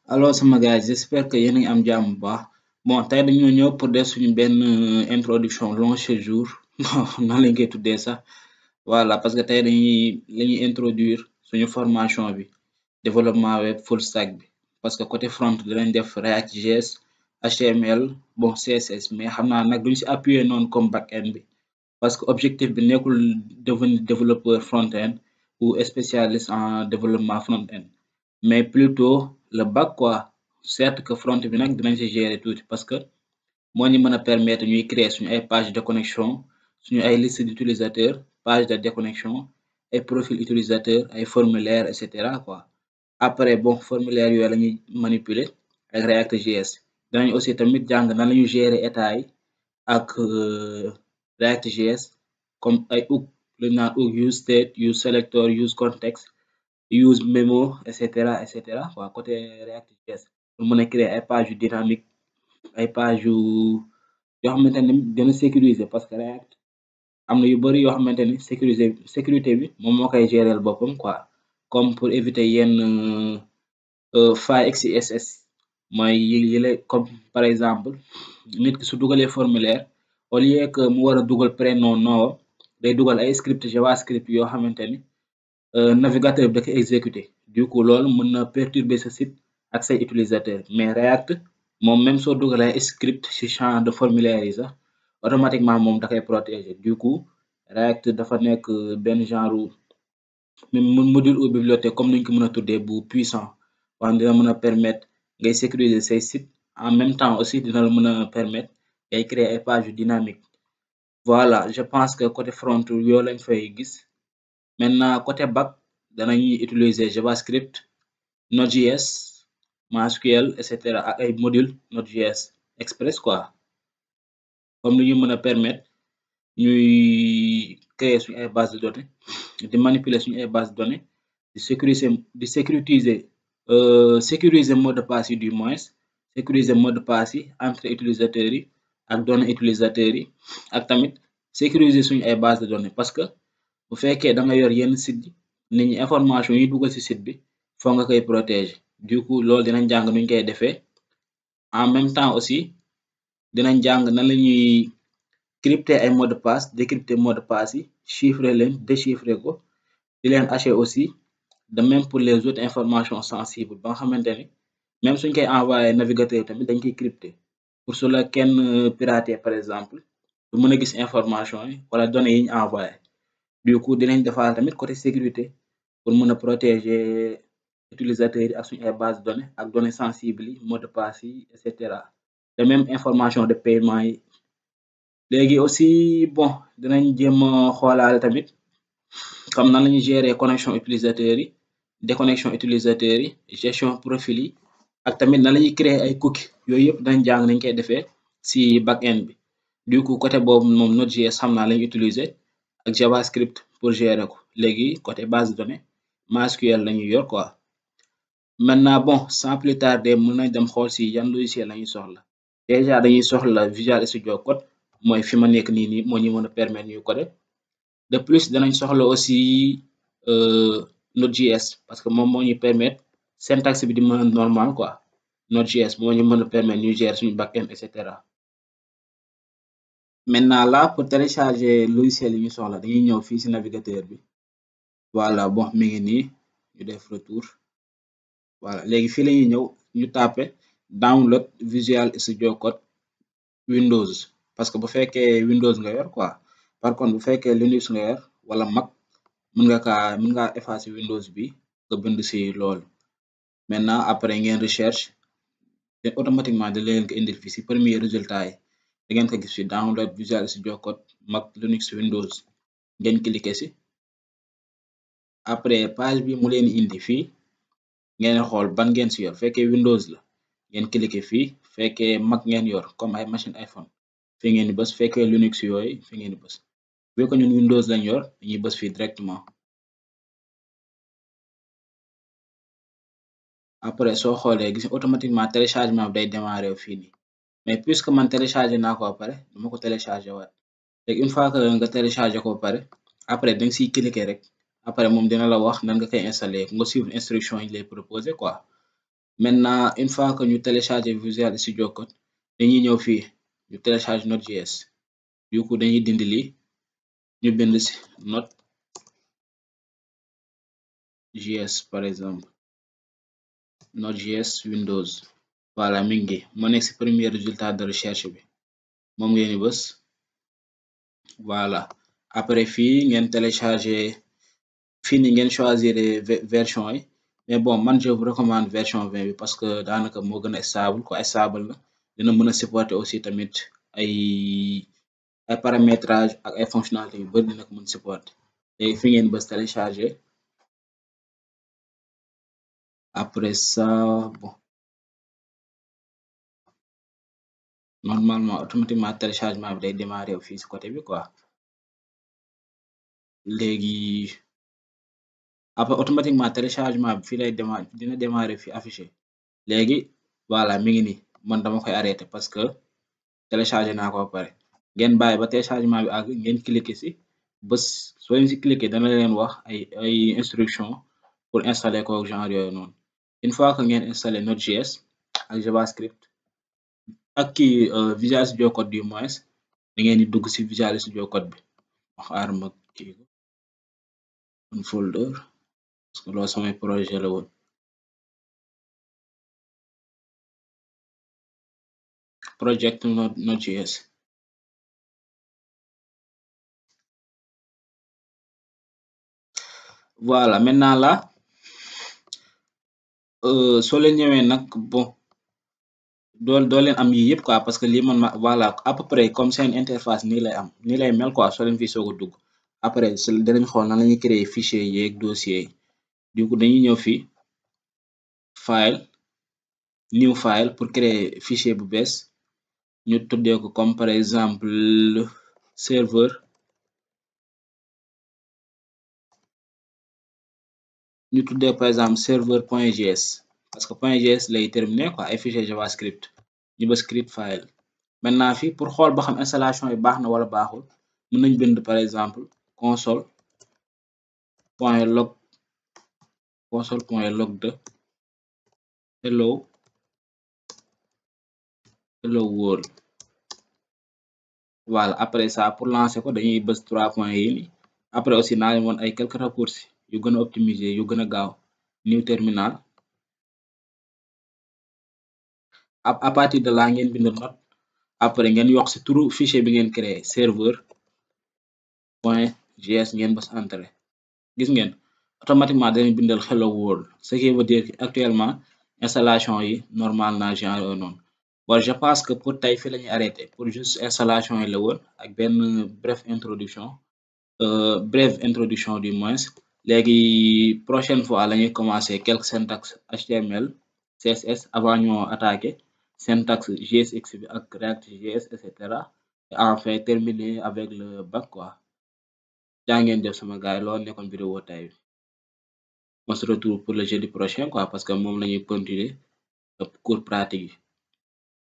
Alors sama gars yi j'espère que yéen a ngi am jàmm bu baax bon tey dañoo ñëw pour def suñu benn introduction long séjour nan lañ koy tuddee sax voilà parce que tey lañuy introduire suñu formation bi développement web full stack bi parce que côté front dinañ def React.js HTML bon CSS mais xam naa nag duñ si appuyer noonu comme back-end bi parce que objectif bi nekkul devenir développeur front-end ou spécialiste en développement front-end mais plutôt le back quoi. Certes que front bi nag dinañ si gérer tuuti parce que moo ñu mën a permettre ñuy créer suñu ay page de connexion suñu ay liste d'utilisateurs page de déconnexion ay profil utilisateur ay formulaire et cetera quoi. Après bon formulaire yooyu la ñuy manipuler ak React.js danañ aussi tamit jàng nan la ñuy gérer état yi ak React.js comme ay hook lu ñu naan hook use state use selector use context use memo et cetera waaw côté React.js pour mën a créer ay page yu dynamique ay page yoo xamante ni dina sécuriser parce que React am na yu bari yoo xamante ni sécurité bi moom moo koy gérer boppam quoi comme pour éviter yenn faille XCSS mooy yile comme par exemple nit ki su dugalee formulaire au lieu que mu war a dugal prénom nom day dugal ay script JavaScript yoo xamante ni navigateur bi da koy exécuter du coup loolu mën na perturber sa site ak say utilisateur mais React moom même soo dugalee ay script ci champ de formulaire yi sax automatiquement moom da koy protéger du coup React dafa nekk benn genre module ou bibliothèque comme niñ ko mën a tuddee bu puissant wax dina mën a permettre ngay sécuriser say site en même temps aussi dina la mën a permettre ngay créer ay page yu dynamique voilà je pense que côté front yoo lañ fay gis maintenant côté back danañuy utiliser JavaScript Node.js MySQL et cetera ak ay module Node.js Express quoi comme li ñu mën a permettre ñuy créer suñu ay base de données di manipuler suñu ay base de données di sécuriser mot de passe yi du moins sécuriser mot de passe yi entre utilisateurs yi ak données utilisateurs yi ak tamit sécuriser suñu ay base de données parce que bu fekkee da nga yor yenn site yi nit ñi information yi dugal ci site bi foo nga koy protéger du coup loolu dinañ jàng nuñ koy defee en même temps aussi dinañ jàng nan la ñuy crypter ay mot de passe décrypter mot de passe yi chiffrer leen déchiffrer ko di leen hacher aussi de même pour les autres informations sensibles ba nga xamante ni même suñ koy envoyer navigateur tamit dañ koy crypter pour su la kenn pirater par exemple du mën a gis information yi wala données yi ñu envoyé du coup dinañ defar tamit côté sécurité pour mën a protéger utilisateurs yi ak suñu ay base de données ak données sensibles yi mot de passe yi et cetera de même information de paiement yi léegi aussi bon dinañ jéem a xoolaale tamit comme nan la ñuy gérer connexion utilisateurs yi déconnexion utilisateurs yi gestion profil yi ak tamit nan la ñuy créer ay cookies yooyu yëpp dañ jàng nañ koy defee si back-end bi du coup côté boobu moom Node.js xam naa lañ utiliser ak JavaScript pour gérer ko léegi côté base de données MySQL la ñuy yor quoi maintenant bon sans plus tarder mën nañ dem xool si yan logiciel la ñuy soxla déjà dañuy soxla Visual Studio Code mooy fi ma nekk nii moo ñu mën a permettre ñuy coder de plus danañ soxla aussi Node.js parce que moom moo ñuy permettre syntaxe bi di mën a normal quoi Node.js moo ñu mën a permettre ñuy gérer suñu back-end et cetera maintenant là pour télécharger logiciel yi ñu soxla dañuy ñëw fii si navigateur bi voilà bon mi ngi nii ñu def retour voilà léegi fii la ñuy ñëw ñu taper download Visual Studio Code Windows parce que bu fekkee Windows nga yor quoi par contre bu fekkee Linux nga yor wala Mac mën nga effacer Windows bi nga bind si loolu maintenant après ngeen recherche te automatiquement da leen ko indil fii si premier résultat yi da ngeen ko gis fi download Visual Studio Code Mac Linux Windows ngeen cliquer si après page bi mu leen indi fii ngeen xool ban ngeen si yor fekkee Windows la ngeen cliquer fii fekkee Mac ngeen yor comme ay machine iPhone fi ngeen di bës fekkee Linux yooyu fi ngeen di bës vu que ñun Windows lañ yor dañuy bës fii directement après soo xoolee gis automatiquement téléchargement bi day démarrer fii nii mais puisque man télécharger naa ko ba pare dama ko télécharger waat léegi une fois que nga télécharger ko ba pare après da nga siy cliquer rek après moom dina la wax nan nga koy installer nga suivre instruction yi lay proposer quoi Maintenant une fois que ñu télécharger Visual Studio Code dañuy ñëw fii ñu télécharger Node.js du coup dañuy dindi lii ñu bind ci Node.js par exemple Node.js Windows voilà mi ngi moo nekk ci premier résultat de recherche bi moom ngeen di bës voilà après fii ngeen télécharger fii ni ngeen choisir version yi mais bon man je vous recommande version 20 bi parce que daanaka moo gën a stable quoi stable na dina mën a supporter aussi tamit ay paramétrage ak ay fonctionnalités yu bari dina ko mën supporter léegi fi ngeen bës télécharger après ça bon normalement automatiquement téléchargement bi day démarrer fii ci côté bi quoi léegi après automatiquement téléchargement bi fii lay dina démarrer fii affiché léegi voilà mi ngi nii man dama koy arrêté parce que téléchargé naa ko ba pare ngeen bàyyi ba téléchargement bi àgg ngeen cliquer ci bës soo leen ci cliquer dana leen wax ay instruction pour installer ko genre yooyu noonu une fois que ngeen installer Node.js ak JavaScript ak kii Visual Studio Code du moins da ngeen di dugg ci Visual Studio Code bi xaar ma kii ko un folder parce que loolu samay projet la woon project Node.js voilà maintenant là soo leen ñëwee nag bon doo leen am yii yëpp quoi parce que lii man ma voilà à peu près comme seen interface nii lay am nii lay mel quoi soo leen fi soog a dugg après danañ xool nan lañuy créer fichier yeeg dossier yi du coup dañuy ñëw fii file new file pour créer fichier bu bees ñu tuddee ko comme par exemple serveur ñu tuddee par exemple serveur.js parce que .js lay terminer quoi ay fichier JavaScript ñu ba script file maintenant fii pour xool ba xam installation yi baax na wala baaxul mën nañ bind par exemple console.log de hello world voilà après ça pour lancer ko dañuy bës 3 points yi ni après aussi naa leen woon ay quelques raccourcis yu gën a optimiser yu gën a gaaw new terminal à partir de là ngeen bind note après ngeen yokk ci turu fichier bi ngeen créé serveur.js ngeen bës entrée gis ngeen automatiquement dañuy bindal hello world ce qui veut dire que actuellement installation yi normal na genre yooyu noonu bon je pense que pour tey fi lañuy arrêté pour juste installation yi la woon ak benn brève introduction du moins léegi prochaine fois lañuy commencer quelques syntaxe HTML CSS avant ñoo attaquer syntaxe JSX bi ak React.js et cetera et enfin terminer avec le bac quoi jaa ngeen jëf sama gaay loolu nekkoon vidéo tey bi on se retrouve pour le jeudi prochain quoi parce que moom lañuy continuer cours pratique yi